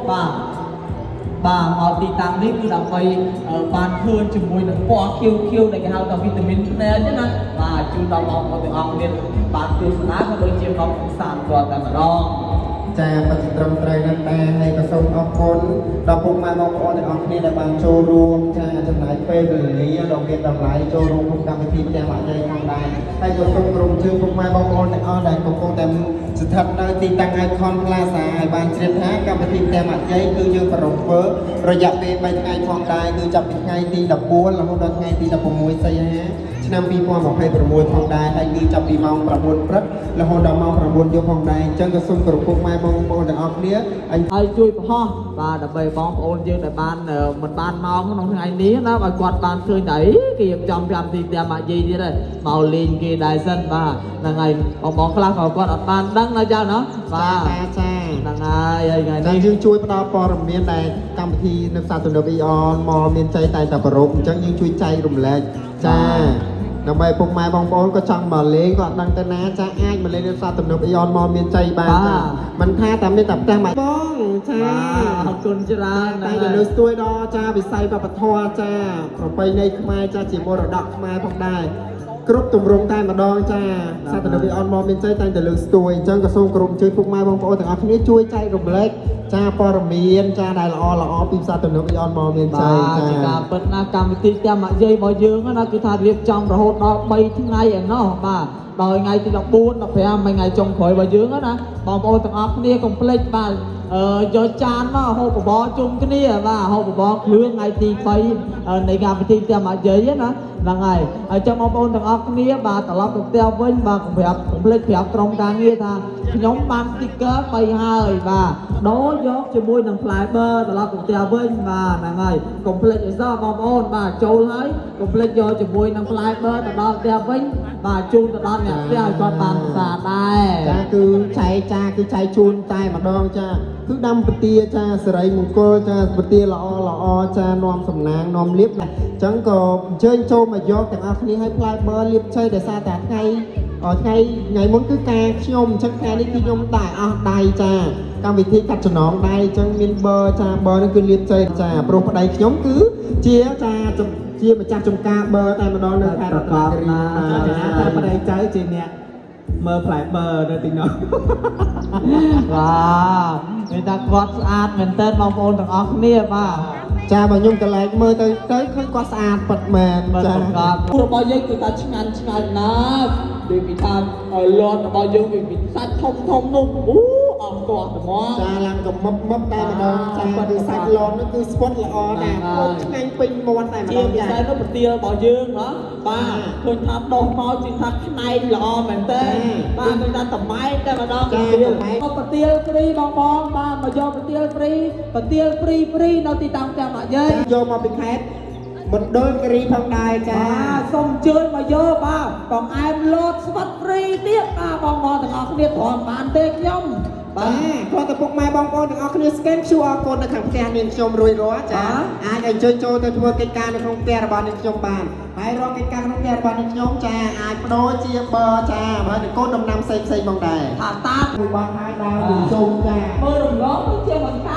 បាទបាទមកទីតាំងនេះគឺដើម្បីបានឃើញជាមួយនឹងពណ៌ខៀវខៀវដែលគេហៅថាវីតាមីនភ្នែកចឹងណាបាទជូនដល់បងប្អូនទាំងអស់គ្នាបានទស្សនាក៏ដូចជាមកកម្សាន្តគាត់តែម្ដង ចាបច្ចុប្ត្រឹមត្រូវណាស់ដែរហើយក៏សូមអរគុណដល់ពុកម៉ែបងប្អូនទាំងអស់គ្នាដែលបានចូលរួមចាចំណាយពេលវេលាដ៏មានតម្លៃចូលរួមក្នុងកម្មវិធីផ្ទះម៉ាក់យាយផងដែរហើយក៏សូមក្រុមជើងពុកម៉ែបងប្អូនទាំងអស់ដែលកំពុងតែស្ថិតនៅទីតាំង Icon Plaza ឲ្យបានជ្រាបថាកម្មវិធីផ្ទះម៉ាក់យាយគឺយើងប្រារព្ធធ្វើរយៈពេល3ថ្ងៃផងដែរគឺចាប់ពីថ្ងៃទី14រហូតដល់ថ្ងៃទី16សីហាឆ្នាំ2026ផងដែរហើយគឺចាប់ពីម៉ោង9ព្រឹករហូតដល់ម៉ោង9យប់ផងដែរអញ្ចឹងក៏សូមគោរពពុកម៉ែបងប្អូនទាំងអស់គ្នាអញ្ ហើយជួយបង្ហោះបាទដើម្បីបងប្អូនយើងដែលបានមិនបានមកក្នុងថ្ងៃនេះណាឲ្យគាត់បានឃើញតែអីគេរៀបចំកម្មវិធីផ្ទះម៉ាក់យាយទៀតហើយមកលេងគេដែរសិនបាទហ្នឹងហើយបងបងខ្លះក៏គាត់អត់បានដឹងណាចាណាបាទ ចាចា ហ្នឹងហើយហើយថ្ងៃ ចា នេះ យើងជួយផ្ដល់ព័ត៌មានដែលកម្មវិធីនៅផ្សារទំនើប AEON មកមានចៃតែតែប្រពអញ្ចឹងយើងជួយចែករំលែកចាដើម្បីពុកម៉ែបងប្អូនក៏ចង់មកលេងក៏អត់ដឹងទៅណាចាអាចមកលេងនៅផ្សារទំនើប AEON មកមានចៃបានចាមិនថាតែមានតែផ្ទះម៉ាក់បងចា បាទអរគុណច្រើន តែតែលើស្ទួយដល់ចាវិស័យវប្បធម៌ចាប្រពៃណីខ្មែរចាជាមរតកខ្មែរផងដែរគ្រប់ទម្រង់តែម្ដងចាសាធនវិអនមកមានជ័យតែងតែលើកស្ទួយអញ្ចឹងក៏សូមគោរពអញ្ជើញពុកម៉ែបងប្អូនទាំងអស់គ្នាជួយចែករំលែកចាព័ត៌មានចាដែលល្អល្អពីផ្សារទំនើបអ៊ីអនមកមានជ័យ បាទ ចា ជាការពិតណាស់កម្មវិធីផ្ទះម៉ាក់យាយរបស់យើងណាគឺថារៀបចំរហូតដល់3ថ្ងៃឯណោះបាទដោយថ្ងៃទី14 15ហើយថ្ងៃចុងក្រោយរបស់យើងណាបងប្អូនទាំងអស់គ្នាកុំភ្លេចបាទយកចានមកហូបបបរជុំគ្នាបាទហូបបបរគ្រឿងថ្ងៃទី3នៃកម្មវិធីផ្ទះម៉ាក់យាយណាហ្នឹងហើយហើយចឹងបងប្អូនទាំងអស់គ្នាបាទត្រឡប់ទៅផ្ទះវិញបាទកុំប្រាប់កុំភ្លេចប្រាប់ក្រុមការងារថាខ្ញុំបាន sticker 3ហើយបាទដូរយកជាមួយនឹងផ្លែបឺត្រឡប់ទៅផ្ទះវិញបាទហ្នឹងហើយកុំភ្លេចឲ្យសោះបងប្អូនបាទចូលហើយកុំភ្លេចយកជាមួយនឹងផ្លែបឺទៅដល់ផ្ទះវិញបាទជូនទៅដល់អ្នកផ្ទះឲ្យគាត់បានពិសាដែរ ចាគឺចែកចាគឺចែកជូនតែម្ដងចាគឺដាំពទាចាសិរីមង្គលចាពទាល្អល្អចានាំសំណាងនាំលៀបអញ្ចឹងក៏អញ្ជើញចូលមកយកទាំងអស់គ្នាឲ្យផ្លែបឺលៀបជ័យដោយសារតែថ្ងៃថ្ងៃថ្ងៃមុនគឺការខ្ញុំអញ្ចឹងថ្ងៃនេះគឺខ្ញុំដែរអស់ដៃចាកម្មវិធីកាត់ចំណងដៃអញ្ចឹងមានបឺចាបឺនេះគឺលៀបជ័យចាព្រោះប្តីខ្ញុំគឺជាចាជាម្ចាស់ចំការបឺតែម្ដងនៅខេត្តរតនគិរី ចាតែប្តីចៅជាអ្នកមើលផ្លែបឺនៅទីនោះ បាទមានថាគាត់ស្អាតមែនទែនបងប្អូនទាំងអស់គ្នាបាទ ចាបើខ្ញុំកន្លែងមើលទៅទៅឃើញគាត់ស្អាតពិតមែន មិន ចា ប្រកាសរបស់យើងគឺថាឆ្ងាញ់ឆ្ងាញ់ណាស់ដូចពីថាលន់របស់យើងវាពីសាច់ធំធំនោះអូអស់ទាស់ត្មង ចាឡើងក៏មឹបមឹបតែម្ដងចាគឺសាច់លន់នោះគឺស្ពតល្អណាស់ បាទ ឆ្ងាញ់ពេញមាត់តែម្ ជា ដងចា ពិសេសនោះប្រទាលរបស់យើងណាបាទឃើញថាដោះមកជាថាខ្នែងល្អមែនតើបាទឃើញថាតម៉ែតែម្ដងប្រទាលមកប្រទាលហ្វ្រីបងបងបាទមកយកប្រទាលហ្វ្រីប្រទាលហ្វ្រីហ្វ្រីនៅទីតាំងផ្ទះម៉ាក់យាយ យកមកពីខេត្តមណ្ឌលគិរីផងដែរចា បាទសូមអញ្ជើញមកយកបាទបងអែមលោតស្វិតហ្វ្រីទៀតបាទបងបងទាំងអស់គ្នាទ្រាំបានទេខ្ញុំបា បាទ ទគាត់ទៅពុកម៉ែបងប្អូនទាំងអស់គ្នា scan QR code នៅខាងផ្ទះនាងខ្ញុំរួចរាល់ចា បាទ អាចអញ្ជើញចូលទៅធ្វើកិច្ចការនៅក្នុងផ្ទះរបស់នាងខ្ញុំបានហើយរកកិច្ចការក្នុងផ្ទះរបស់នាងខ្ញុំចាអាចបដូរជាបឺចាហើយនឹងកូនដំណាំផ្សេងៗផងដែរ ថាតា មួយបងហើយដើរជុំចា មើលរំលងដូចជាមិនកើត